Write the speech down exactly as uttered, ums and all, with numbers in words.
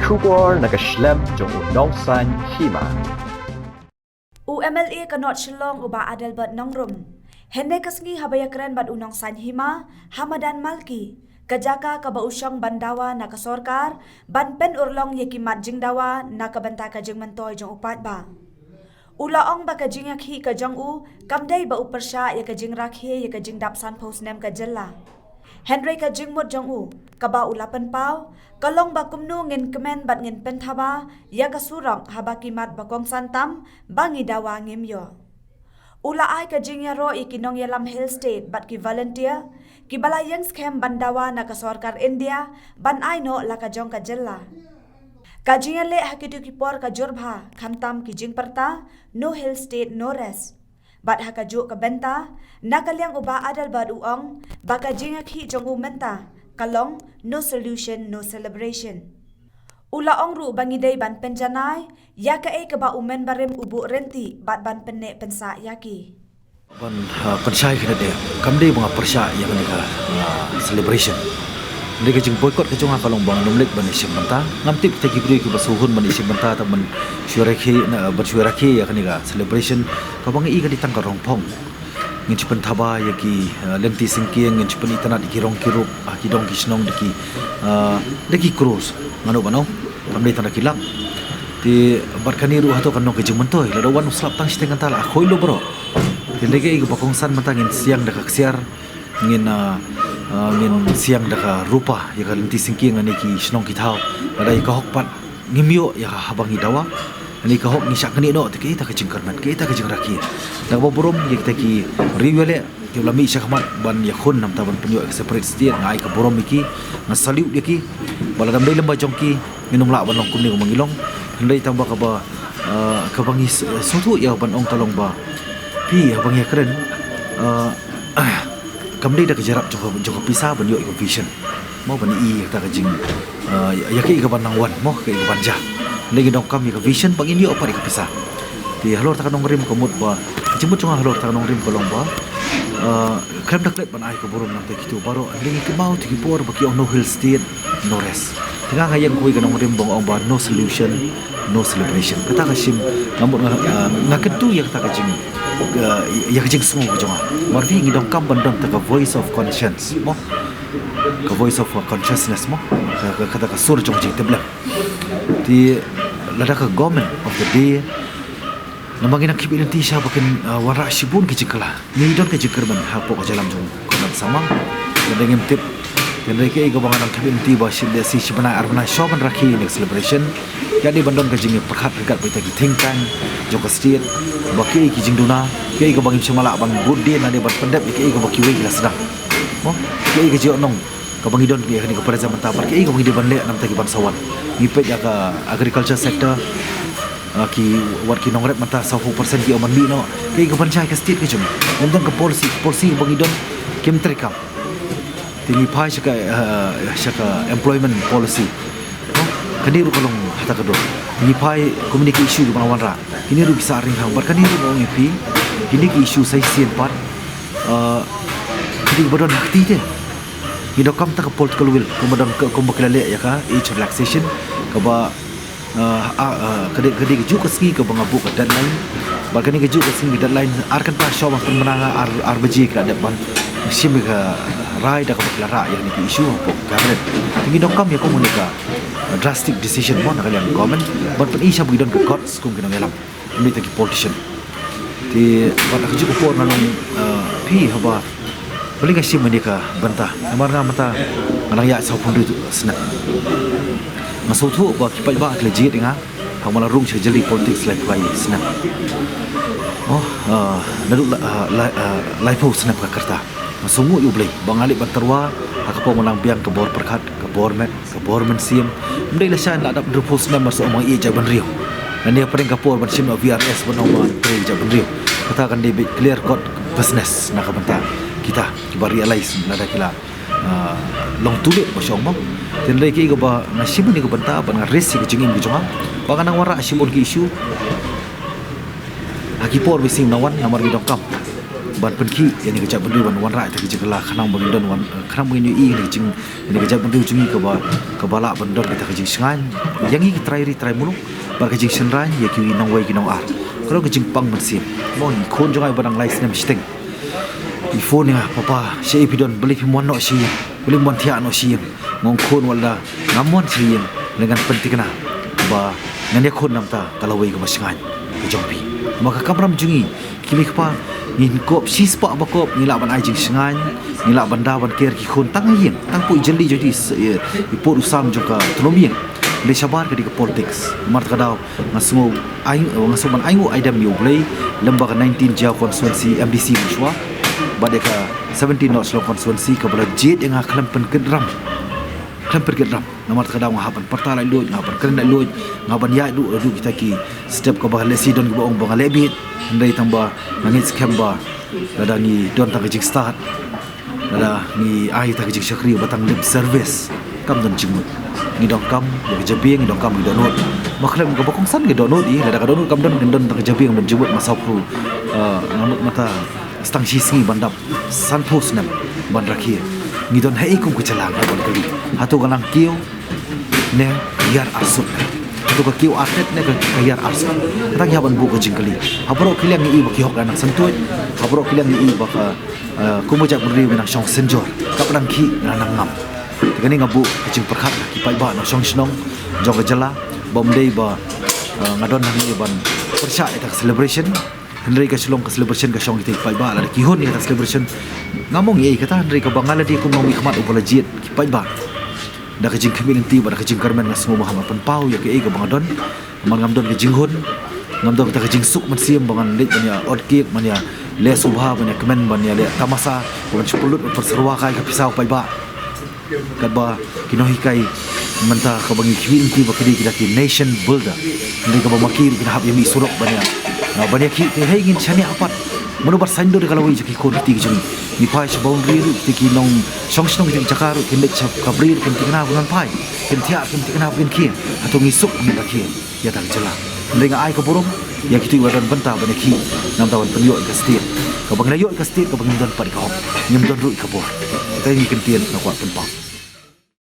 Khubor na ka shlem jong u Nongsaiñ Hima. U M L A ka North Shillong u Bah Adelbert Nongrum, hynne ka sngi haba ïakren bad u Nongsaiñ Hima ha madan Malki, ka jaka kaba u shong ban dawa na ka sorkar ban pynurlong ïa ki mat jingdawa na ka bynta ka jingmyntoi jong u paidbah. U la ong ba ka jingïakhih ka jong u kam dei ba u pyrshah ïa ka jingrakhe ïa ka jingdap sanphew snem ka jylla. Hynrei ka jingmut jong u kaba u la pynpaw ka long ba kumno ngin kmen bad ngin pynthaba ïa ka surok haba ki mat ba kongsan tam ba ngi dawa ngim ïoh. U la ai ka jingïaroh ïa ki nongïalam Hill State bad ki volunteer kiba la ïeng skhem ban dawa na ka sorkar India ban ai noh la ka jong ka jylla. Ka jingïaleh ha kito ki por ka jur bha, khamtam ki jingpyrta No Hill State No Rest. Bad ha kajuh ka bynta, na ka liang u Bah Adelbert u ong ba ka jingïakhih jong u mynta ka long No Solution No Celebration. U la ong ruh ba ngi dei ban pynjanai ïa kaei kaba u mynbarim u buh rynti bad ban pynneh pynsah ïa ki. Ban, ah, pynshai khyndiat, kam dei ba nga pyrshah ïa kane ka, ah, celebration. Hynrei ka jingboycott ka jong nga ka long ba ngam leit ban ïashim bynta. Ngam tip kita ki briew kiba shu hun ban ïashim bynta, tang ban shu rakhe, na, ban shu rakhe ïa kane ka celebration kaba nga i ka dei tang ka rong phong. Ngin shu pynthaba ïa ki, ah, lynti syngkien, ngin shu pynitynnad ïa ki rong ki rup, ah, ki dong ki shnong da ki, ah, da ki crores. Nga noh ban ong, kam dei tang da ki lak. Te bad kane ruh hato kan long ka jingmyntoi, lada wan u slap tang shiteng kynta la khuid lut baroh. Te lada kaei kaba kongsan mynta ngin siang da ka ksiar, ngin, ah, ah, ngin siang da ka rupa ïa ka lynti syngkien, ngan ïa ki shnong ki thaw. Lada ïa ka hok pat ngim ïoh ïa haba ngi dawa, ngan ïa ka hok ngi shah knieh noh, te kaei ta ka jingkyrmen, kaei ta ka jingrakhe. Da kaba burom ïa kita ki riew ïaleh kiba la mih shakhmat ban ïakhun namar ban pynïoh ïa ka separate state, nga ai ka burom ïa ki, nga salute ïa ki. Ba lada ym dei lem bad jong ki ngin ym lah ban long kumne kumba ngi long. Hynrei tang ba kaba, ah, kaba ngi s-, sngewthuh ïa ban ong ka long ba phi, haba ngi ïakren, ah, kam dei da ka jingïarap jong ka, jong ka pisa ban ïoh ïa ka vision. Mo, ban i ïa kata ka jing, ah, ïa kaei kaban nang wan, mo, kaei kaban jia. Hynrei ngi donkam ïa ka vision ba ngin ïoh pat ïa ka pisa. Te halor kata ka nongrim ka mut ba ka jingmut jong nga halor kata ka nongrim ka long ba, ah, khlem da klet ban ai ka burom na kita kito baroh, hynrei ngi kynmaw ïa ki por ba ki ong No Hill State No Rest. Te nga nga ïeng kawei ka nongrim ba nga ong ba No Solution No Celebration. Kata ka shim, nga mut nga, ah, nga kyntu ïa kata ka jing, ah, ïa ka jingsngew ka jong nga. Namar phi, ngi donkam ban don kata ka voice of conscience, mo? Ka voice of, uh, consciousness, mo? Ka, ka, kata ka sur jong ka jingtiplem. Te lada ka government of the day, namar ngi nang khmih lynti sha ba kin, uh, wanrah shibun ki jingkylla. Ngi don ka jingkyrmen hapoh ka jingïalam jong ka Conrad Sangma. Lada ngim tip, hynrei kaei kaba nga nang khmih lynti ba shi, shi, shi bnai ar bnai shuwa ban rakhe ïa kane ka celebration, ïa dei ban don ka jingpyrkhat ryngkat bad kita ki think tank jong ka state, ba kiei ki jingduna, kiei kaba ngim shym la lah ban bud dien, lane ban pyndep ïa kiei kaba kiwei ki la sdang. Mo, kiei ka jingïohnong kaba ngi don ïa kane ka present mynta, bad kiei kaba ngi dei ban leh na bynta kiban sa wan. Ngi peit ïa ka agriculture sector, ah, ki, wat ki nongrep mynta sawphew percent ki ong ban mih noh. Kiei kaban jia ïa ka state ka jong ngi? Ngim don ka policy, policy ba ngi don kim treikam. Te ngi phai sha ka, ah, sha ka employment policy. Mo, kane ruh ka long hata ka dor. Ngi phai kumne ki issue kiba la wanrah. Kine ruh ki sah ring hang, bad kane ruh nga ong ïa phi, kine ki issue sa shisien pat, ah, ki dei ba don ha kti te. Ngi donkam kata ka political will, kumba don ka, kumba ki la leh ïa ka age relaxation, kaba, ah, ah, ah, ka dei, ka dei kajuh ka sngi kaba nga buh ka deadline. Bad kane kajuh ka sngi ka deadline, ar kynta shuwa ban pynbna nga, ar, ar baje ki la dep ban shim ïa ka rai da kaba ki la rah ïa kane ka issue hapoh cabinet. Te ngi donkam ïa kumne ka, ah, drastic decision mo na ka liang government ban pyni sha ba ngi don ka guts kum ki nongïalam. Mynta ki politician. Te bad ha kajuh ka por nga long, ah, phi, haba balei nga shim ïa kane ka bynta? Namar nga mynta nga nang ïaid sawphew hynriew snem. Nga sngewthuh ba ki paidbah ki la jied ïa nga haba nga la rung sha ka jylli politics laiphew lai snem. Oh, ah, naduh la, ah, la, ah, laiphew snem ka rta. Nga sngewnguh ïa U Blei ba nga leit ban tyrwa ha ka por ba nga nang biang ka bor pyrkhat, ka bor met, ka bor mynsiem. Ym dei lashai nga la dap hynriewphew snem ban sa ong ba nga ïeit jaitbynriew. Lane hapdeng ka por ban shim noh V R S ban ong ba nga trei jaitbynriew. Kata kan dei beit clear cut business na ka bynta kita kiba realize lada ki la, ah, long too late ba shong bok. Te hynrei kaei kaba nga shim ïa kane ka bynta bad nga raise ïa ka jingim ka jong nga ba nga nang wanrah shibun ki issue ha ki por ba shisien nang wan, namar ngi donkam ban pynkhih ïa kane ka jaitbynriew ban wanrah ïa kata ka jingkylla, khnang ba ngin don wan, khnang ba ngin ïohi ïa kane ka jing, ïa kane ka jaitbynriew jong ngi kaba, kaba lah ban don kata ka jingshngaiñ ïa ngi ki trai ri trai muluk bad ka jingshynraiñ ïa ki nongwei ki nongar. Ka long ka jingpang mynsiem. Mo, i khun jong nga ba dang lai snem shiteng i phone ïa nga, "Papa, shaei phi don, balei phim wan noh sha ïing, balei phim wan thiah noh sha ïing?" Nga ong, "Khun, wat la ngam wan sha ïing, lada ngan pynthikna ba ngan ïakhun na ka bynta ka lawei kaba shngaiñ ka jong phi." Namar ka kamram jong ngi ki mei ki pa, ngin kop shispah bakop, ngi lah ban ai jingshngaiñ, ngi lah ban da ban ker ki khun tang ha ïing, tang hapoh i jylli jong i, i pud u sam jong ka tulming ïing. Hynrei shabar ka dei ka politics. Namar kata ka daw nga sngew ai, nga sngew ban ai nguh ai dem ïa U Blei lem bad ka nineteen Jaïaw constituency M D C mynshuwa bad ïa ka seventeen North Shillong constituency kaba la jied ïa nga khlem pynkit ram, khlem pynkit ram. Namar kata ka daw nga hap ban pyrta laitluid, nga hap ban kren laitluid, nga hap ban ïaid ruh, ruh kita ki step kaba lehse don kiba ong ba nga lehbit. Hynrei tang ba nga ngeit skhem ba lada ngi don tang ka jingstad, lada ngi ai tang ka jingshakri ba tang lip service, kam don jingmut. Ngi donkam ïa ka jabieng, ngi donkam ïa ki dohnud. Ba khlem kaba kongsan ki dohnud, i lada ka dohnud kam don, ngi don tang ka jabieng, don jingmut. Nga sawphew, eh, nga mut mynta tang shi sngi ban dap sanphew snem ban rakhe. Ngi don haei kum ka jylla, ngi hap ban kylli. Hato ka nang kiew ne ïar arsut? Hato ka kiew artet ne ka, ka ïar arsut? Kata ngi hap ban buh ka jingkylli. Ha baroh ki liang ngi i ba ki hok la nang sngewthuh. Ha baroh ki liang ngi i ba ka, eh, kum ka jaitbynriew ngi nang shong synjor. Kaba dang khih ngi nang ngam. Te kane nga buh ka jingpyrkhat ki paidbah nongshong shnong jong ka jylla, ba ym dei ba, eh, nga don hangne ban pyrshah ïa ka celebration. Hynrei ka shlong ka celebration ka shong kita ki paidbah, lada ki hun ïa kata celebration ngam ong ei kata, hynrei kaba nga la dei kum u nongmihkhmat uba la jied ki paidbah da ka jingkhmih lynti bad da ka jingkyrmen, nga sngew ba hap ban pynpaw ïa kaei kaba nga don. Namar ngam don ka jinghun, ngam don kata ka jingsuk mynsiem ba ngan leit ban ïa ot cake, ban ïa leh sngewbha, ban ïa kmen, ban ïa leh tamasa, ban shu pynlut ban pynsyrwa kai ka pisa u paidbah. Katba ki nonghikai mynta kaba ngi khmih lynti ba ki dei kita ki nation builder, hynrei kaba ma ki ruh kin hap ïa mih surok ban ïa, ah, ban ïa khih. Te hei ngin shaniah pat mano ban saiñdur ïa ka lawei jong ki khun kti ki jong ngi. Ngi phai sha boundary ruh, kita ki nongshong shnong kita ki jaka ruh kin leit sha ka bri ruh kin thikna ba ngan phai, kin thiah kin thikna ba kin khie. Hato ngi suk ngi rakhe ïa kata ka jylla? Hynrei nga ai ka burom ïa kito kiba don bynta ban ïa khih, namar ban pynïoh ïa ka state. Kaba ngi la ïoh ïa ka state kaba ngim don pat ïa ka hok, ngim don ruh ïa ka bor. Kata ngi kyntien, nga kwah pynpaw.